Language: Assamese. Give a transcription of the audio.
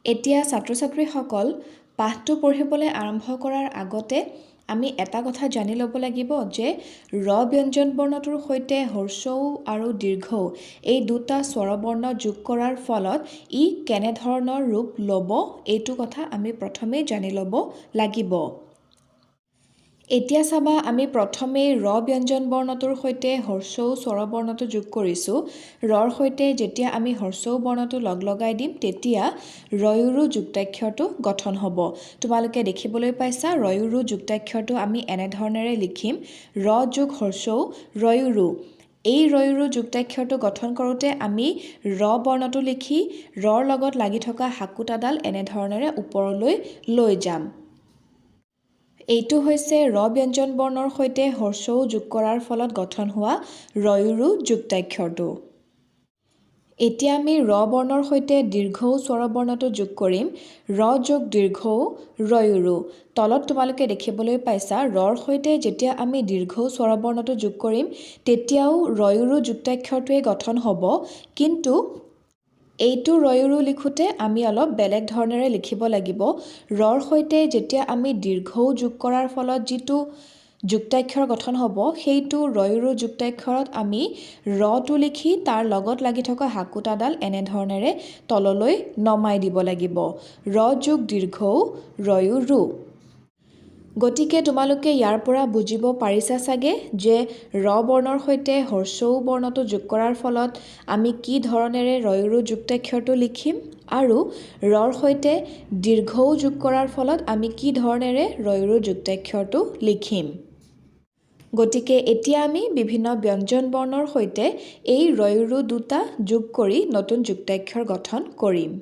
এতিয়া ছাত্ৰ-ছাত্ৰীসকল, পাঠটো পঢ়িবলৈ আৰম্ভ কৰাৰ আগতে আমি এটা কথা জানি ল'ব লাগিব যে ৰ ব্যঞ্জন বৰ্ণটোৰ সৈতে হ্ৰস্ব উ আৰু দীৰ্ঘ ঊ এই দুটা স্বৰবৰ্ণ যোগ কৰাৰ ফলত ই কেনেধৰণৰ ৰূপ ল'ব, এইটো কথা আমি প্ৰথমেই জানি ল'ব লাগিব। এতিয়া চাবা, আমি প্ৰথমেই ৰ ব্যঞ্জন বৰ্ণটোৰ সৈতে হ্ৰস্ব উ স্বৰবৰ্ণটো যোগ কৰিছোঁ। ৰৰ সৈতে যেতিয়া আমি হ্ৰস্ব উ বৰ্ণটো লগ লগাই দিম, তেতিয়া ৰয়ুৰু যুক্তাক্ষৰটো গঠন হ'ব। তোমালোকে দেখিবলৈ পাইছা, ৰয়ুৰু যুক্তাক্ষৰটো আমি এনেধৰণেৰে লিখিম: ৰ যোগ হ্ৰস্ব উ, ৰয়ুৰু। এই ৰয়ুৰু যুক্তাক্ষৰটো গঠন কৰোঁতে আমি ৰ বৰ্ণটো লিখি ৰৰ লগত লাগি থকা হাকোটাডাল এনেধৰণেৰে ওপৰলৈ লৈ যাম। এইটো হৈছে ৰ ব্যঞ্জন বৰ্ণৰ সৈতে হ্ৰস্ব উ যোগ কৰাৰ ফলত গঠন হোৱা ৰয়ুৰু যুক্তাক্ষৰটো। এতিয়া আমি ৰ বৰ্ণৰ সৈতে দীৰ্ঘ ঊ স্বৰবৰ্ণটো যোগ কৰিম। ৰ যোগ দীৰ্ঘ ঊ, ৰয়ুৰু। তলত তোমালোকে দেখিবলৈ পাইছা, ৰৰ সৈতে যেতিয়া আমি দীৰ্ঘ ঊ স্বৰবৰ্ণটো যোগ কৰিম, তেতিয়াও ৰয়ুৰু যুক্তাক্ষৰটোৱে গঠন হ'ব, কিন্তু এইটো ৰয়ুৰু লিখোঁতে আমি অলপ বেলেগ ধৰণেৰে লিখিব লাগিব। ৰৰ সৈতে যেতিয়া আমি দীৰ্ঘ ঊ যোগ কৰাৰ ফলত যিটো যুক্তাক্ষৰ গঠন হ'ব, সেইটো ৰয়ুৰু যুক্তাক্ষৰত আমি ৰটো লিখি তাৰ লগত লাগি থকা হাকোটাডাল এনেধৰণেৰে তললৈ নমাই দিব লাগিব। ৰ যোগ দীৰ্ঘ ঊ, ৰয়ুৰু। গতিকে তোমালোকে ইয়াৰ পৰা বুজিব পাৰিছা চাগে যে ৰ বৰ্ণৰ সৈতে হ্ৰস্ব উ বৰ্ণটো যোগ কৰাৰ ফলত আমি কি ধৰণেৰে ৰয়ুৰু যুক্তাক্ষৰটো লিখিম আৰু ৰৰ সৈতে দীৰ্ঘ ঊ যোগ কৰাৰ ফলত আমি কি ধৰণেৰে ৰয়ুৰু যুক্তাক্ষৰটো লিখিম। গতিকে এতিয়া আমি বিভিন্ন ব্যঞ্জন বৰ্ণৰ সৈতে এই ৰয়ুৰু দুটা যোগ কৰি নতুন যুক্তাক্ষৰ গঠন কৰিম।